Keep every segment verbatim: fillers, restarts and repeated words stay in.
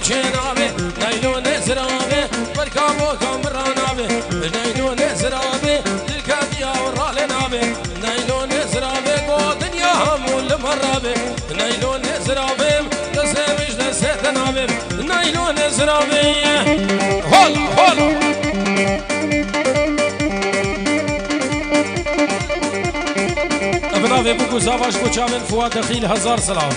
Çênavê, naylonê ziravê, belka boka min ranavê. Naylonê ziravê, dilka diya ralê navê. Naylonê ziravê, go dinya hemû li me ravê. Naylonê ziravê, destê min ji destê te navê. Naylonê ziravê, hola, hola. Ev navê bû ku zava ji bo çavên Fuat Dexîl, hezar silav.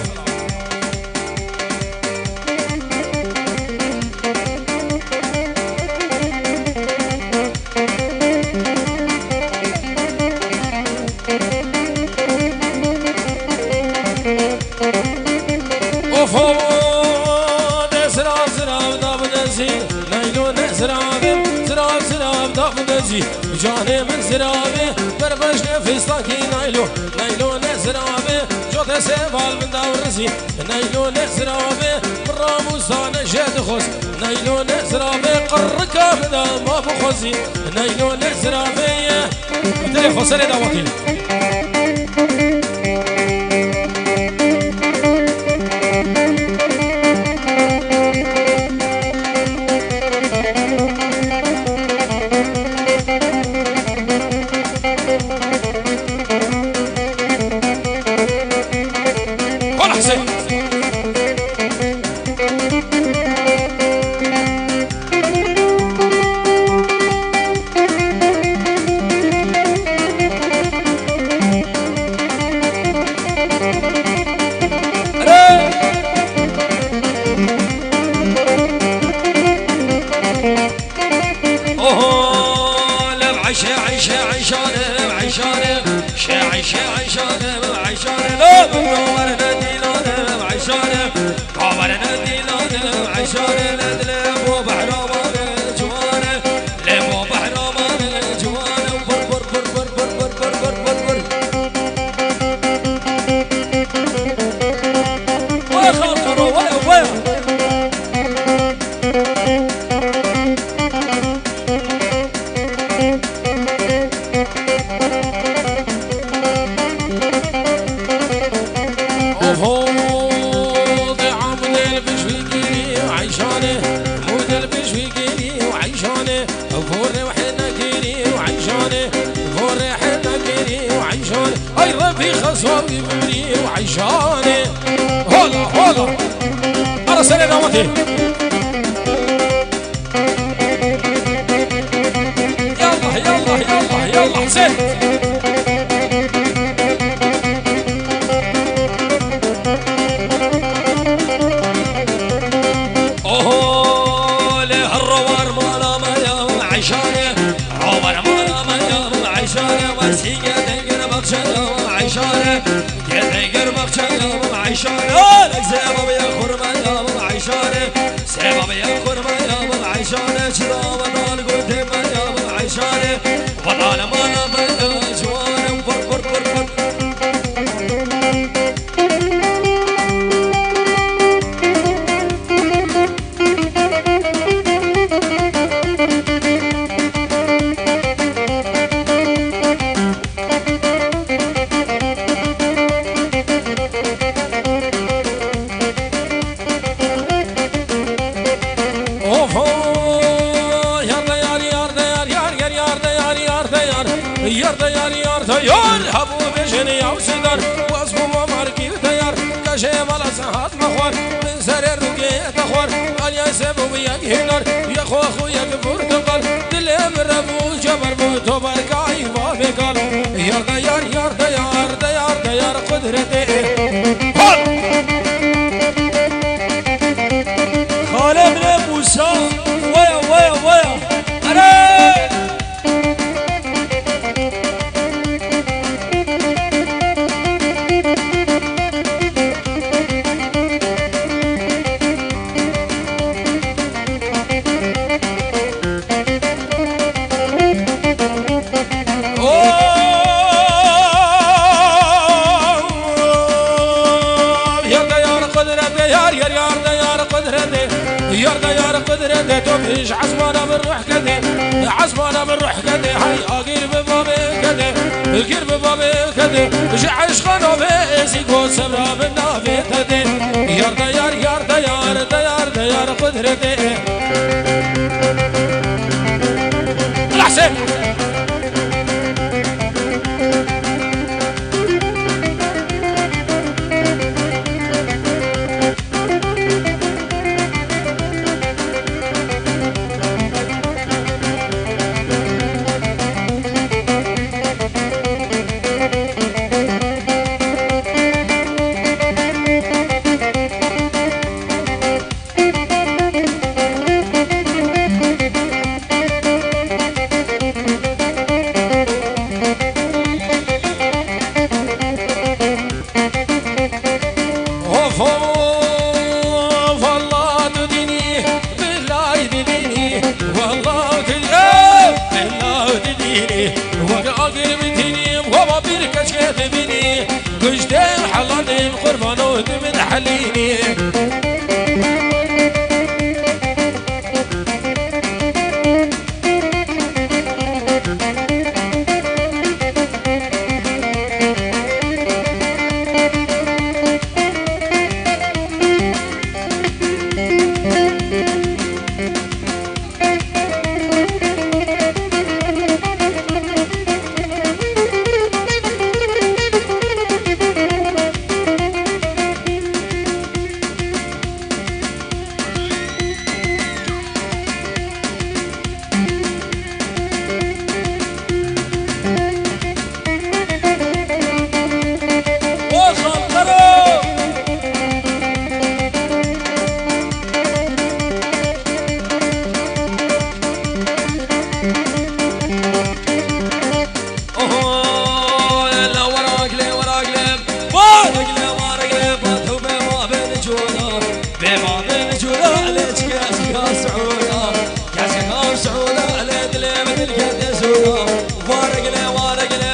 Ofo, de zirav zirav da bidezî, naylonê ziravê, zirav zirav da bidezî. Canê min ziravê, berbeştê fîstakî naylo, naylonê ziravê, cote seval min da rizî. Naylonê ziravê, min ramûsane jê dixwest. Naylonê ziravê, qirrika min da ma bixwezî. Naylonê ziravê ye. Dilê xwe serê dawetî. Kola Husên. Oho, lev Eyşe, Eyşe, Eyşane, Eyşane. Şe, Eyşe, Eyşane, Eyşane. Lev Kaverine Dîlane, Eyşane. Kaverine Dîlane, Eyşane. Led le bo behramane ciwane. Le bo behramane ciwane. Vur, vur, vur. Vay xalqaro, vay, vay. Oho, de amdel bişvîgirî Eyşane, mudel bişvîgirî Eyşane, vorê hene girî Eyşane, vorê hene girî Eyşane. Ay Rebî xeswa wî birî Eyşane. Hola, hola. Ara serê dawetê. Yallah, yallah, yallah, yallah, Husên. Oho, lê her rewar mala me ya Eyşane. Rewar mala me ya Eyşane. Wesî gedengir baxçe ya Eyşane. Gedengir baxçe ya Eyşane. Lek zeva be ya xurma ya Eyşane. Sebebê ya xurma ya Eyşane, çira ve dal gote me ya Eyşane, ve dal mana me ya ciwane, vur, vur, vur, vur. Oho, yar da yar, yar da yar, yar, yar, yar da yar, yar da yar. Yar da yar, yar da yar, hebû bêjin ya sidar. Waz bû ma mar kir da yar, kaşê mala sahat me xwar. Min serê rûkê te xwar, aliyay se bû yek hênar. Yek xwe xwe yek vûr tu qal, dilê min re bû ceber bû, to berkayî va bêkal. Yar da yar, yar da yar, da yar, da yar, qudretê. Hol! Xalê min ê Mûsa, waya, waya, waya. Erê! Yar da yar qudretê, yar, yar, yar da yar qudretê. Yar da yar qudretê, to bêj ezmana min ruh kedê. Ezmana min ruh kedê, hay agir bi babê kedê. Gir bi babê kedê. Ji eşqa navê êzî go sebra min navê te dê. Yar da yar, yar da yar, da yar, da yar. Lehse. Of, of, wallah didînî, billahi didînî, wallah didî-, eh, billahi didînî, wek agir bitînî, waba bir keçke dibînî, kuştê helalî, qurbano di min helînî. Oho, la waragle, waragle, waragle, waragle, ba tu be ma ben cura, be ma ben cura, le çike çike suura, çike çike suura, le dile dil kete suura, waragle, waragle,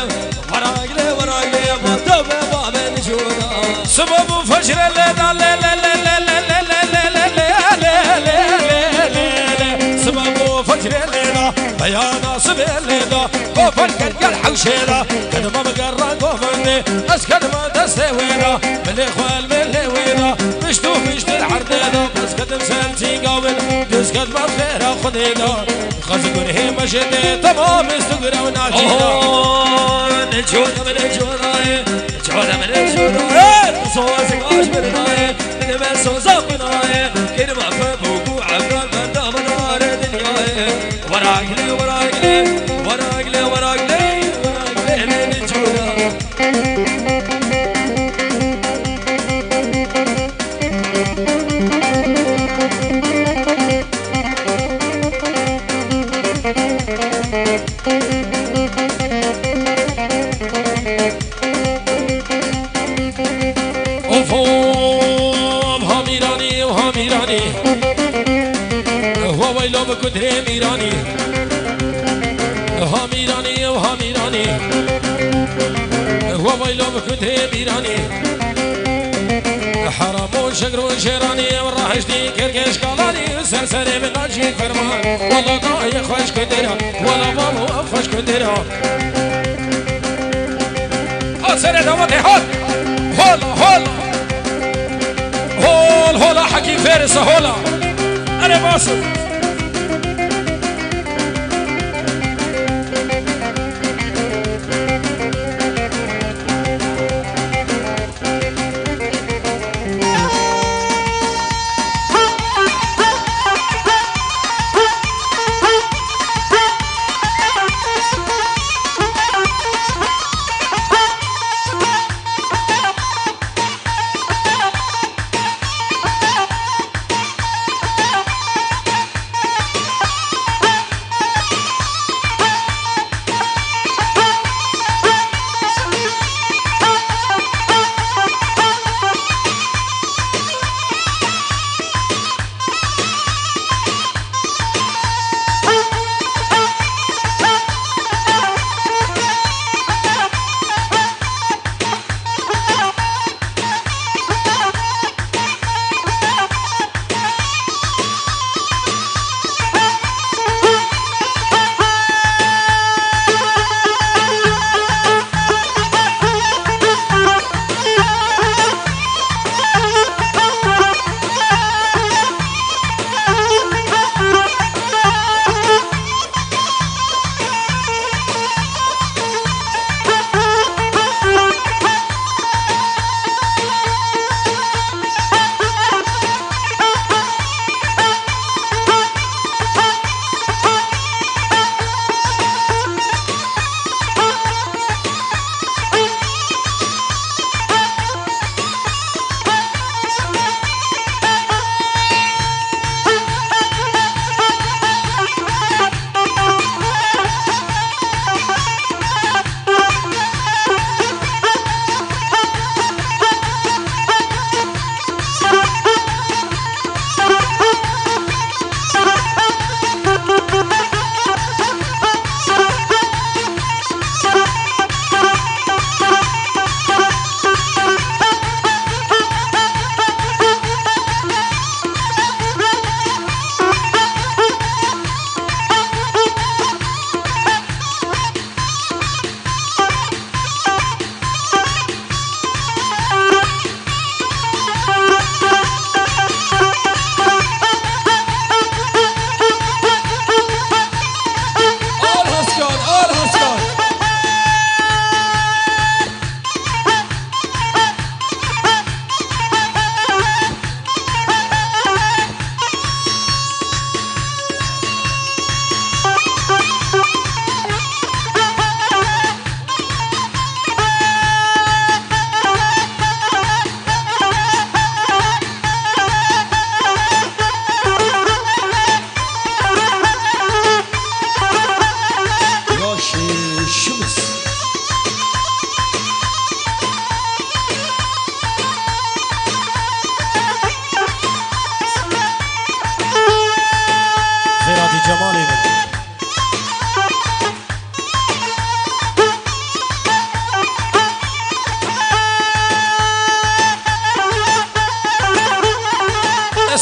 waragle, waragle, ba tu be ma ben cura. Sibabu fecre le da le le le le le le le le le le le le le le le. Sibabu fecre le da. Beyana sibê lê da, govan gel gel hewşê da. Kedime bigera govendê, ez kedime destê wê da. Bilê xwe el bilê wê da, pişt û pişt li erdê da. Ez kedim ser çînga wê, duz kedime xêra Xwedê da. Xez gurhê me jê dê, temam ez tu gure û nacî da. Oho, ne cora, ne cora ye, cora, ne cora ye. Soz gaş bir da ye. Dilime soza binaye, kelime fe boku evren benda minare dinyayê. Waragle, waragle, waragle, waragle, waragle, beni cura. Of, of, ha Mîranî, ha Mîranî. Wa weylo bi kudrê Mîranî. Ha Mîranî, ha Mîranî. Wa weylo bi kudrê Mîranî. Heram û şegr û şêranî, rahiştî kerkeş kalanî, ser serê min nacî ferman. Wala dayê xweş kudera, wala babo xweş kudera. Hol serê damatê, hol! Hol, hol! Hol, hola Hekîm Fêris, hola! Erê basim!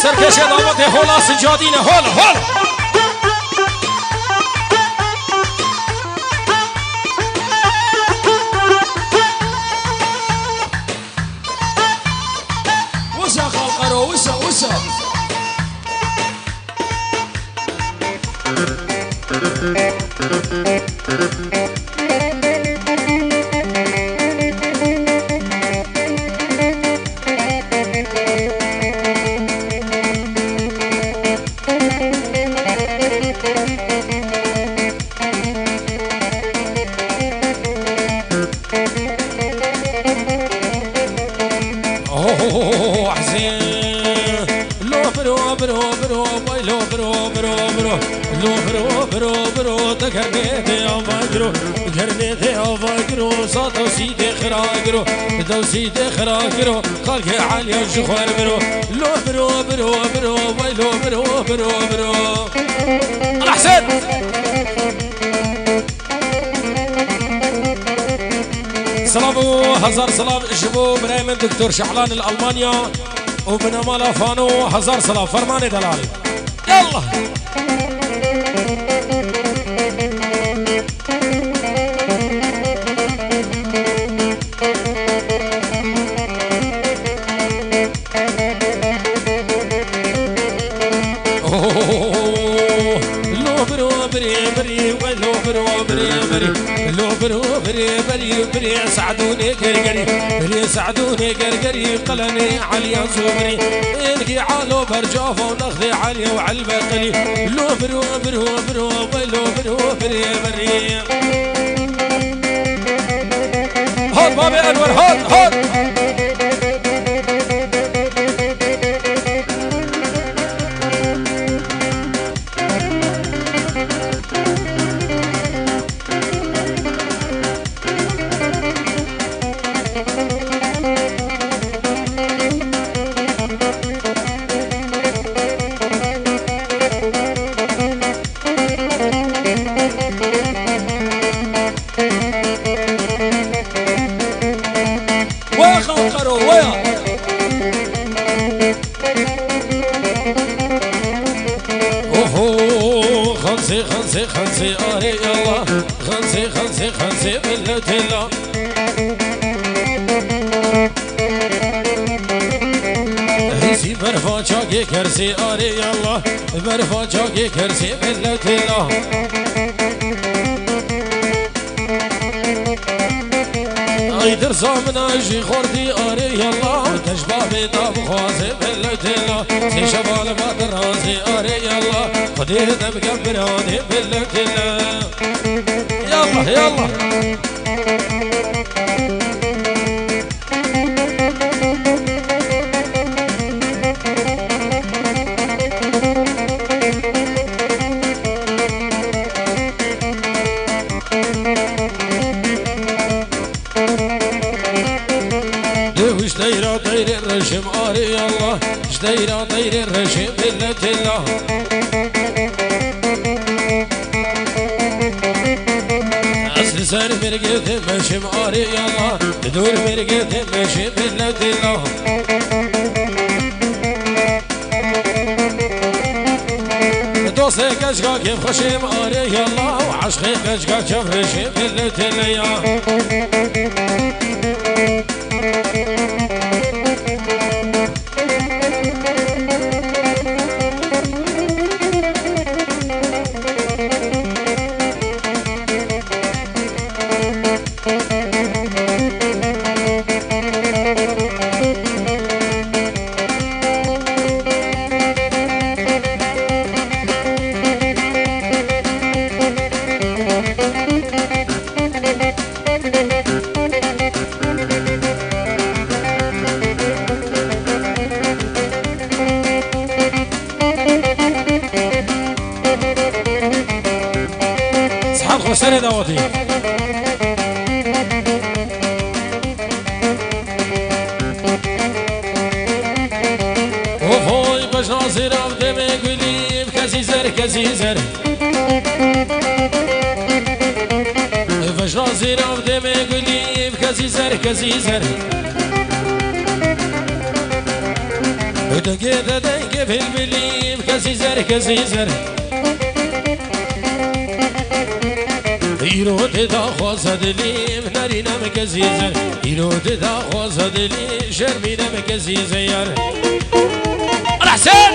Serkeşê davetê hola sicadîne, hol, hol. Wisa xalqero, wisa, wisa. Oh, Hüseyin. Lo biro, biro, biro, vay lo biro, biro, biro. Lo biro, biro, biro, te gernê de ava giro. Gernê de ava giro, sa dewsî de xira giro. Dewsî de xira giro, xalkê Aliya ji xwer biro. Lo biro, biro, biro, vay lo biro, biro, biro. Ala Hüseyin. Silav û hezar silav ji bo birayê min Doktor Şehlan li Almanya û binemala Fano, hezar silav. Fermanê delal. Yallah. Oh, lo biro birê birê, we lo biro birê birê. Lo biro birê birê birê, Se'dûnê gergerî. Birê Se'dûnê gergerî, qelemê Eliya Zûmerî. Ênkî alo bercava, nexdê Eliya û Elbeqelî. Lo biro biro biro, we lo biro birê birê. Hat babê Enwer, hat, hat. Waya xanqero, waya. Oho, xanzê, xanzê, xanzê, arê yallah. Xanzê, xanzê, xanzê, milletê la. Hîsî berfa çakê kersê, arê yallah. Berfa çakê kersê, milletê la. Ay dirza min a jî xwardî arê yallah, te ji bavê da bixwazê milletê la. Sê şeva li ba dirazê arê yallah, Xwedê dem gem biranê milletê la. Yallah, yallah. Dê û ji deyra deyrê reşim arê yallah, ji deyra deyrê reşim milletê la. Ez li ser mirgê tê meşim arê yallah, li dor mirgê tê meşim milletê la. Dostê keçka kêfxweşê min arê yallah, û eşqê keçka çevrêşê milletê leya. Sihab xwe serê dawetî. Ohoy, bejna zêra demê gulî, kezî zer, kezî zer. Bejna zêra demê gulî, kezî zer, kezî zer. Dengê de dengê bilbilîm, kezî zer, kezî zer. Îro tê daxwaza dilîm, nerînem kezî zer. Îro tê daxwaza dilîm, şermînem kezî zeyar. Ala ser!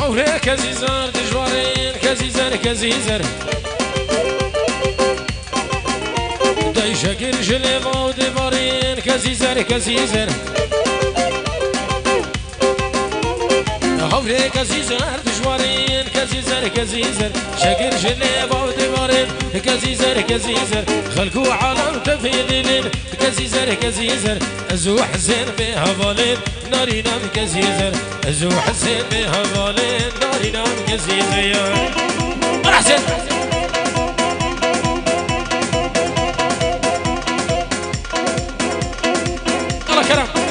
Ewrê kezî zer dijwarên, kezî zer, kezî zer. Dey şekir ji lêva û dêvarên, kezî zer, kezî zer. Hewrê kezî zer dijwarên, kezî zer, kezî zer. Şekir ji lêva û dêvarên, kezî zer, kezî zer. Xelk û alem tevî dilên, kezî zer, kezî zer. Ez û Hesên bê hevalên, narînem kezî zer. Ez û Hesên bê hevalên, narînem kezî zer. Hesên! Allah kerem!